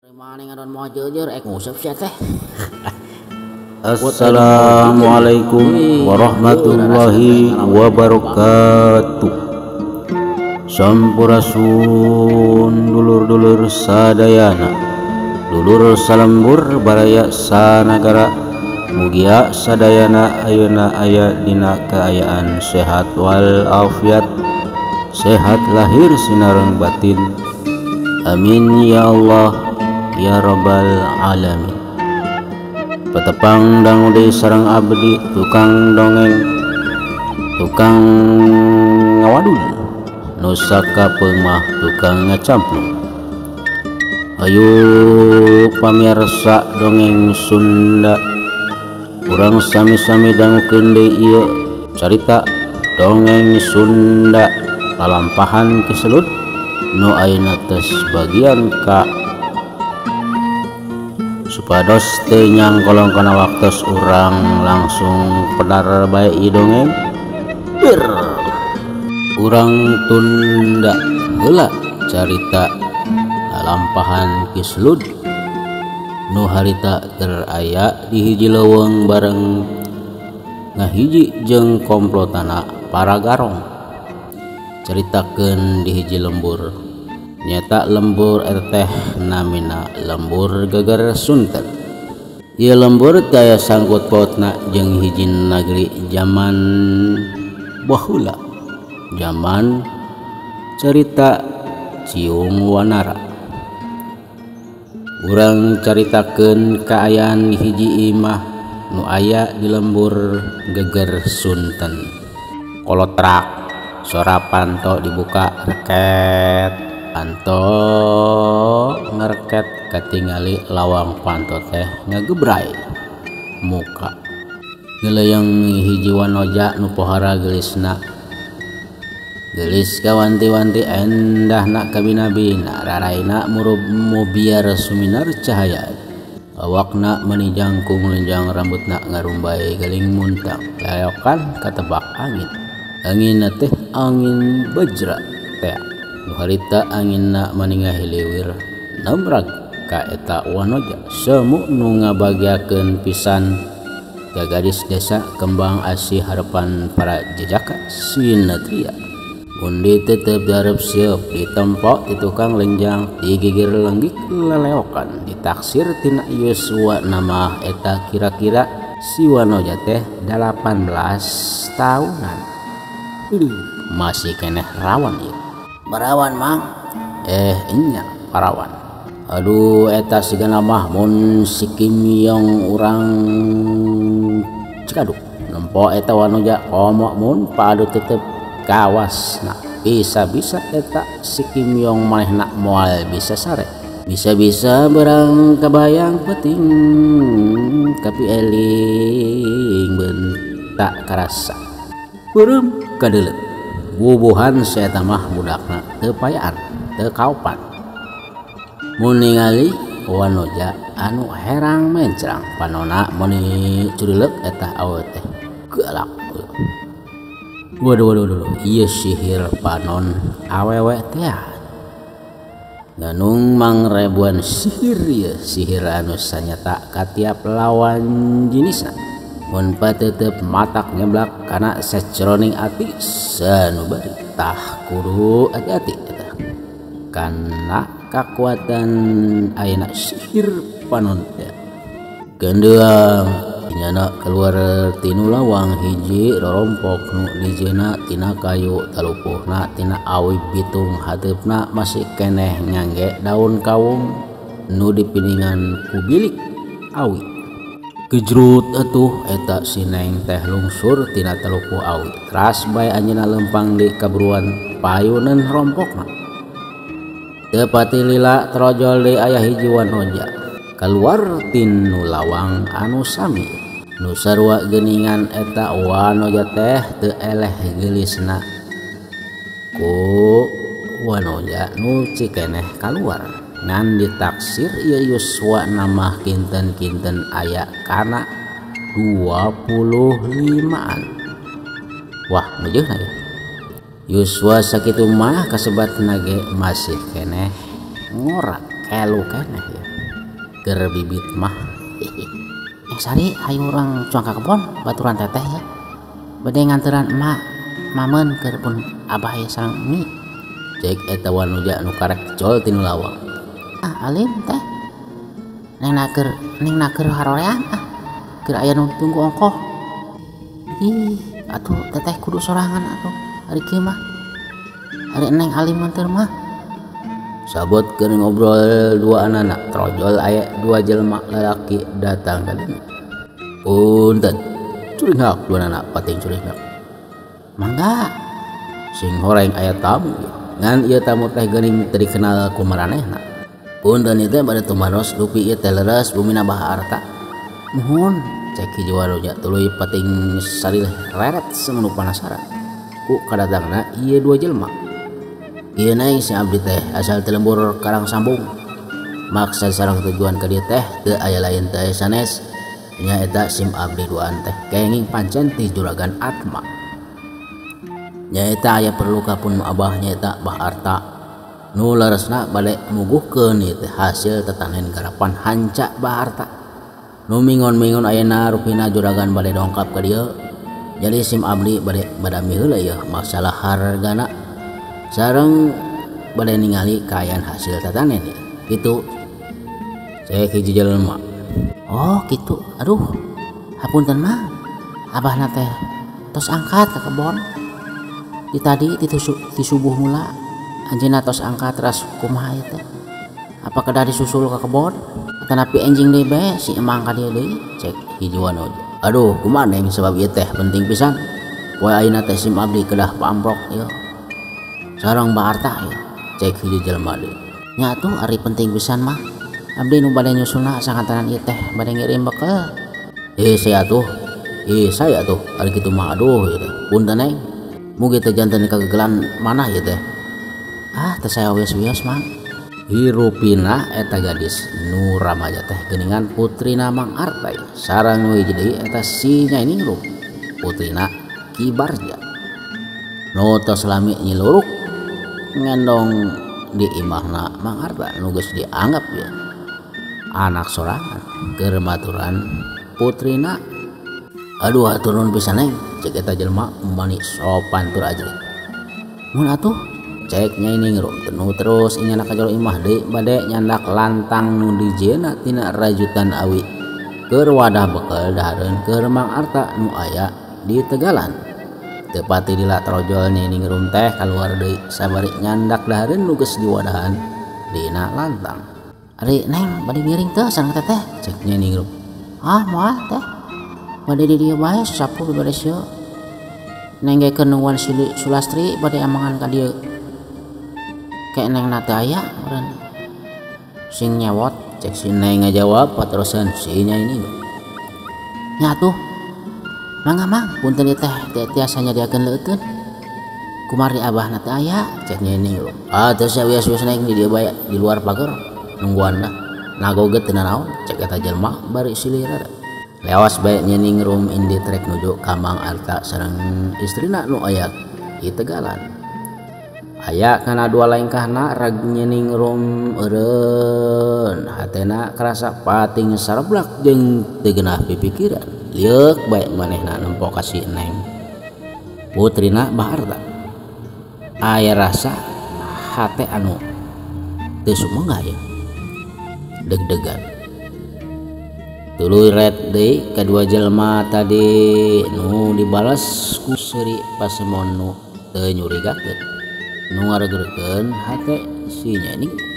Assalamualaikum warahmatullahi wabarakatuh. Sampurasun dulur-dulur sadayana, dulur salembur baraya sanagara, mugia sadayana ayeuna aya dina kaayaan sehat wal afiat, sehat lahir sinareng batin. Amin ya Allah ya rabbal alamin. Petepang dangu deui sareng abdi tukang dongeng, tukang ngawadul, nu sakapeung mah tukang ngacamplung. Ayo pamirsa dongeng Sunda, urang sami-sami dangukeun deui ieu carita dongeng Sunda lalampahan Ki Selud nu ayeuna tos bagian ka supados teu nyangkolong kana waktos urang langsung pedar bae ieu dongeng. Bir urang tunda heula carita lalampahan Ki Selud nu harita keur aya di hiji leuweung bareng ngahiji jeung komplotana para garong. Caritakeun di hiji lembur, nyata lembur eta teh namina lembur Geger Sunten. Ieu lembur teh aya sangkut pautna jeung hiji nagri jaman baheula, jaman carita Ciung Wanara. Urang caritakeun kaayaan hiji imah nu aya di lembur Geger Sunten. Kolotrak sora panto dibuka reket, panto ngerket katingali lawang panto teh ngagebrai muka. Geuleuyeung hiji wanoja nu pohara geulisna, geulis kawanti-wanti endahna kabina-bina, raraina murub mubiar suminar cahaya. Awakna meuni jangkung lenjang, rambutna ngarumbai geuling muntang, layokan katebak angin. Anginna teh angin bejra teh nu harita anginna mani ngahiliwir namrag ka eta wanoja. Semu nu ngabagiakeun pisan ka gadis desa Kembang Asih harapan para jejaka sinatria. Undi tetep darep sieup ditempo ti tukang lenjang, digigir lenggik leleokan, ditaksir tina yuswa nama eta kira-kira si wanoja teh 18 tahunan. Masih keneh rawan ieu. Barawan mang? Nya parawan. Aduh eta sigana mah mun si Kim Yong urang Cikaduk nempo eta wanoja komo mun padu tetep kawasna. Bisa-bisa eta si Kim Yong manehna moal bisa sare. Bisa-bisa berang kabayang penting tapi eling bentak karasa. Beureum kadeuleut bubuhan si eta mah budakna teu payaan teu kaopan. Mun ningali wanoja anu herang mencrang panona meuni curileuk eta awewe teh galak. Waduh waduh waduh, ieu sihir panon awewe teh nganung mangrebuan sihir ieu, sihir anu sanyata ka tiap lawan jenisna. Mun patetep matak nyeblak kana seceroning ati sanubari, tah kudu hati-hati eta kana kakuatan ayeuna sihir panon teh. Gendeang nyana keluar tinu lawang hiji rorompok nu dijena tina kayu, talupuhna tina awi bitung, hateupna masih keneh ngangge daun kawung nu dipiningan ku bilik awi. Gejrut atuh eta si neng teh lungsur tina talupuh awi, teras bae anjeunna lempang di kaburuan payuneun rompokna. Teu pati lila trojol deui aya hiji wanoja kaluar tinu lawang anu sami nu sarua geuningan. Eta wanoja teh teu eleh geulisna ku wanoja nu cikeneh kaluar. Ngan ditaksir ieu yuswa namah kinten-kinten aya kana 25-an. Wah meujeuna ya. Yuswa sakitu mah kasebatna ge masih keneh ngora kelu keneh ya. Keur bibit mah. Neng Sari hayu urang cuang ka kebon baturan teteh ya. Bade nganteran emak mamen keur pun abah ya sareng emi. Cek eta wanoja nu karek col tinu lawang. Ah alim teh. Neng naker harorean ah. Keur aya nu tunggu ongkoh. Ih, atuh teteh kudu sorangan atuh ari kieu mah. Ari neng alim nganter mah. Sabot keur ngobrol dua anak trojol aya dua jelema lalaki datang ka dieu. Punten. Curingak dua anak pating curingak. Mangga. Sing horeng aya tamu. Ngan ieu tamu teh geuning teu dikenal ku maranehna. Punten ieu teh bade tumaros dupi ieu teh leres bumina Bah Arta. Muhun cek hiji wanoja tuluy pating salileh reret semenu panasaran. Ku kadatangna ieu dua jelema. Ieu neng si abdi teh asal ti lembur Karang Sambung. Maksad sareng tujuan ka dieu teh teu aya lain teu aya sanes. Nyaeta sim abdi duaan teh kenging pancen ti Juragan Atma. Nyaeta aya perlu ka pun abah nyaeta Bah Arta. Nu leresna bade muguhkeun ieu teh hasil tetanen garapan hanca Bah Arta. Nu mingon-mingon ayeuna rupina juragan bade dongkap ka dieu. Jadi sim abdi bade badami heula ieu masalah hargana. Sareng bade ningali kaayaan hasil tatanen ya. Kitu. Cek hiji jelema. Oh kitu. Aduh. Hapunten mah. Abahna teh tos angkat ka kebon. Di tadi di subuh mula anjeunna tos angkat teras kumaha ieu teh. Apa kedah disusul ka kebon? Atanapi enjing deui bae si emang ka dieu deui. Cek hiji wanoja. Aduh kumaha neng sebab ieu teh penting pisan. Poe ayeuna teh sim abdi kedah pamprok ieu. Sareng Bah Arta ya. Cek hiji jelema deui. Nya atuh ari penting pisan mah. Abdi nu bade nyusulna sakantenan ieu teh bade ngirim bekel. Saya atuh. Saya atuh ari kitu mah aduh ieu teh. Punten neng. Mugi teh janten kagegelan manah ieu teh. Ah teh saya wios-wios mah. Hirupina eta gadis nu ramaja teh geuningan putrina Mang Arta ya. Sareng nu hiji deui eta si Nyai Ningrum putrina Ki Barja. Nu tos lami nyiluruk ngendong di imahna Mang Arta nu geus dianggap ya anak sorangan keur maturan putrina. Aduh hatur nuhun pisan neng cek eta jelema mani sopan tur ajrih. Mun atuh cek Nyai Ningrum tenu terus inyana ka jero imah deui bade nyandak lantang nu dijieuna tina rajutan awi keur wadah bekel dahareun keur Mang Arta nu aya di Tegalan. Teu pati lila trojol Nyai Ningrum teh kaluar deui sabari nyandak dahareun nu geus diwadahan dina lantang. Ari neng bade ngiring teu sareng teteh cek Nyai Ningrum. Ah moal teh bade di dieu bae sapu beberes ieu. Neng ge keur nungguan si Sulastri bade amangan ka dieu. Kayak neng na teu aya meureun. Sing nyewot cek si neng ngajawab patarosan si Nyai Ningrum. Nya atuh mangga mang punten ieu teh tiasa nyadiakeun leuteun. Kumardi abahna teu aya cek Nyai Ningrum. Ah teu sawios-wios neng di dieu bae di luar pagar nungguan dah. Nagoget teu nanaon cek eta jelema bari silih rada. Lewas bae Nyai Ningrum indi trek nuju ka Mang Arta sareng istrina nu aya di Tegalan. Aya kana dua lengkahna rag Nyai Ningrum eureun hatena karasa pating sareblak jeung teu geunah pipikiran. Lieuk bae manehna nempo ka si Neng putrina Bah Arta. Aya rasa hate anu teu sumengah ya. Deg-degan. Tuluy ret deui kadua jelema tadi nu dibales ku seuri pasemon nu teu nyurigakeun. Nu ngaregerkeun hate si Nyai Ningrum.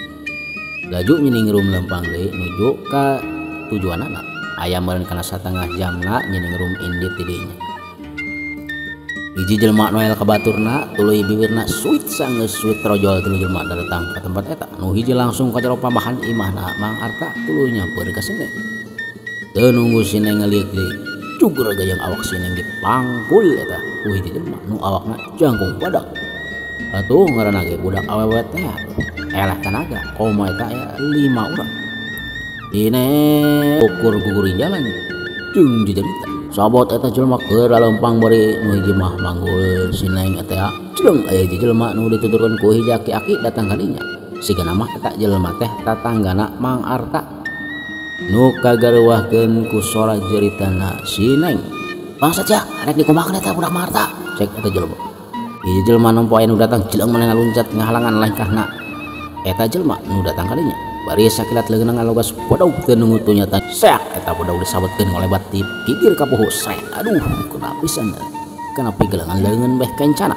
Laju Nyai Ningrum lempang deui nuju ka tujuanana. Aya meureun kana satengah jamna Nyai Ningrum indit di dinya. Hiji jelema nu aya ka baturna tuluy bibirna suit sanggeus suit trojol tilu jelema datang ka tempat eta. Nu hiji langsung ka jero pamahan imahna Mang Arta tuluy nyamper ka si Neng. Teu nunggu si Neng ngaliuk deui. Cugur gayang awak si Neng dipangkul eta ku hiji jelema nu awakna jangkung badak. Atuh ngaranna ge budak awewe teh eleh tanaga komo eta aya 5 urang. Dine ukur gugurin jalan jeung jejerita. Sabot eta jelema keur lempang bari nu hiji mah manggul si Neng eta jeleng aya hiji jelema nu dituturkeun ku hiji aki-aki datang ka dinya. Sigana mah eta jelema teh tatanggana Mang Arta. Nu kagareuwahkeun ku sora jeritana si Neng. Bangsat sia, arek dikumahakeun eta budak Mang Arta. Cek eta jelema. Hiji jelema nempo aya nu datang jeleng manehna luncat ngahalangan langkahna. Eta jelema nu datang kadinya. Bari sakilat leungeunna ngalogas bodog teu nungutu nyata. Seak eta bodog disabetkeun ngolebat di gigir ka poho. Srek. Aduh, kena pisan. Kana pigelengan leungeun beh kencana.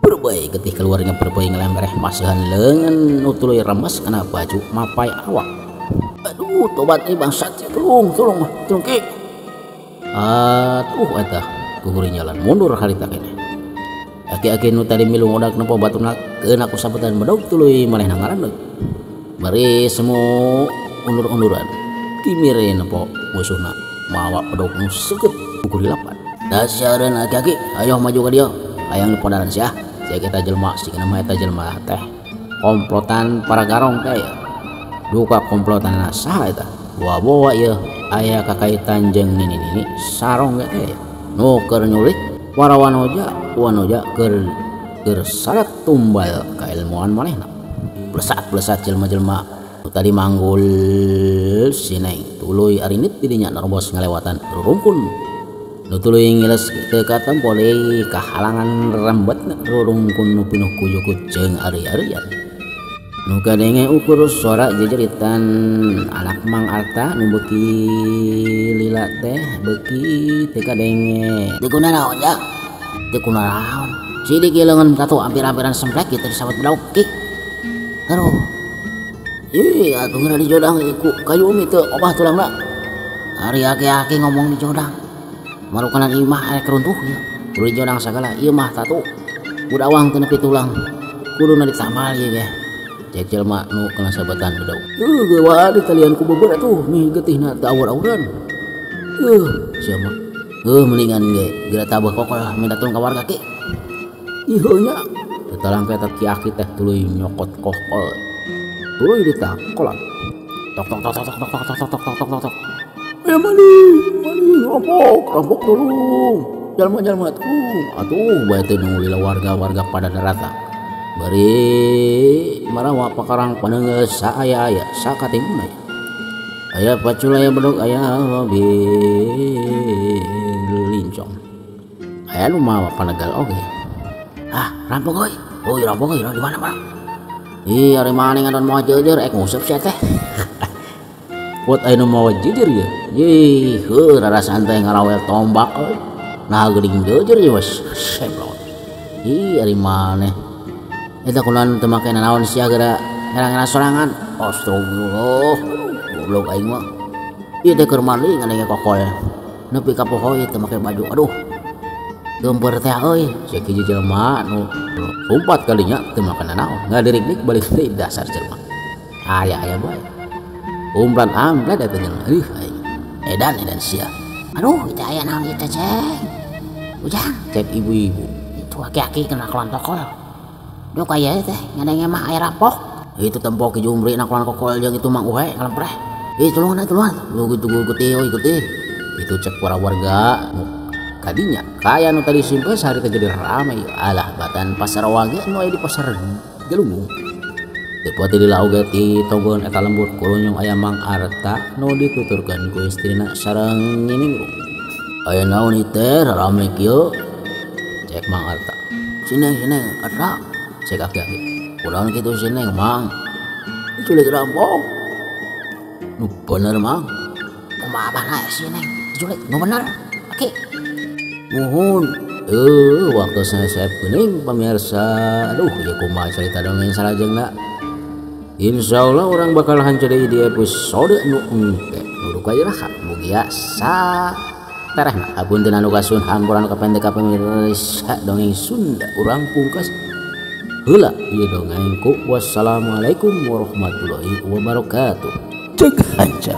Berbae getih keluarnya berbae ngelembereh masihan leungeun nu tuluy remes kana baju mapai awak. Aduh, tobat ieu bangsat, tulung, tulung, tulung ki. Atuh eta kuhuri jalan mundur harita keneh. Aki-aki nu tadi milu ngodak nempo batuna keuna ku sabetan bedog tuluy manehna ngarandeug. Bari semu undur-unduran. Kimire nempo musuhna mawa bedog nu seukeut ukur dilapan. Da siareun aki-aki, ayo maju ka dieu. Hayang dipodaran sia. Cek eta jelema sigana mah eta jelema teh komplotan para garong teh. Duka komplotan saha eta? Bawa-bawa ieu aya kakaitan jeung nini-nini sarong ge teh. Nu keur nyulik para wanoja, wanoja keur keur sarat tumbal kailmuan manehna. Blesat-blesat jelema-jelema nu tadi manggul si Neng tuluy arinit di dinya nerobos ngalewatan rurungkun. Nu tuluy ngiles teu katempo deui kahalangan rembetna rurungkun nu pinuh ku jukut jeung ari-arian. Nu kadenge ukur sora jejeritan anak Mang Arta nu beuki lila teh beuki teu kadenge. Teu kunaraon ya? Teu kunaraon. Sidik ieu leungeun tatu ampir-ampiran semplek kitu disabet bedog ki. Aduh. Ih, atuh geura dijodang ku kayu umi teu obah tulangna. Ari aki-aki ngomong dijodang. Marukanan imah arek runtuh ieu. Kudu dijodang sagala ieu mah tatu. Budawang teu nepi tulang. Kuduna ditambal ieu ge. Cek jelema nu kana sabetan bedog. Heuh, geus ditalian ku beber atuh mih getihna teu awur-awuran. Sia mah. Mendingan ge geura tabeuh kokol minta tulung ka warga ki. Ih heuh nya. Tetalang ka eta ki-aki teh tuluy nyokot kokol. Tuluy ditakolan. Tok tok tok tok tok tok tok tok tok tok tok. Ya maling, maling, rampok, rampok tolong. Jalma-jalma tulung. Atuh bae teh nu lila warga-warga pada darata. Bari marawa pakarang paneunggeul saaya-aya sakatimuna. Aya pacul aya bedog aya mobil lincong. Aya nu mawa panegal oge. Ah, rampok euy. Euy, rampok euy, di mana mana? Ih, ari maneh ngadon moal jeujeur ek nguseup sia teh. Kuat aya nu mawa jeujeur ieu. Yih, heuh rarasaan teh ngarawel tombak euy. Nah geuning jeujeur ieu mah seblot. Ih, ari maneh. Eta kunaon teu make nanaon sia geura ngerang-ngerang sorangan. Astagfirullah. Goblok aing mah. Ieu teh keur mandi ngadenge kokol. Nepi ka poho ieu teu make baju. Aduh. Geumpeur teh euy. Cek hiji jelema nu lumpat kalinya teu make nanaon. Ngadirikdik balik deui dasar jelema. Aya-aya bae. Umplan amplet eta jelema. Aduh aing. Edan edan sia. Aduh, itu aya naon ieu teh, Ceng. Ujang, cek ibu-ibu. Itu aki-aki kena kelantokol. Duh kaya teh ngadenge mah aya rampok. Itu tempo ki jumri na kelan kokol jeung itu Mang Uhe ngalempreh. Ih tulungan tulungan. Lu gitu geuti euy geuti. Itu cek para warga nu kadinya kaya nu tadi simpes hari teh jadi rame. Alah batan pasar wage nu aya di pasar Galunggung. Teu poe di lauk ge ti tonggoan eta lembur kurunyung aya Mang Arta nu dituturkeun ku istrina sareng Niningrum. Aya naon ieu teh rame kieu? Cek Mang Arta. Sineng sineng Arta. Cek aki-aki. Kunaon kitu sineng Mang? Diculik rampok. Nu bener Mang. Kumaha abahna sineng diculik nu bener. Aki. Muhun. Waktu saya geuning pamirsa. Aduh ieu kumaha carita dongeng salajengna. Insyaallah orang bakal hancur deui di episode nu engke. Nu duka iraha mugia sa terehna. Hapunten anu kasun hampura anu kapendek ka pamirsa dongeng Sunda urang pungkas. Heula ieu dongengku. Wassalamualaikum warahmatullahi wabarakatuh. Cek hanca.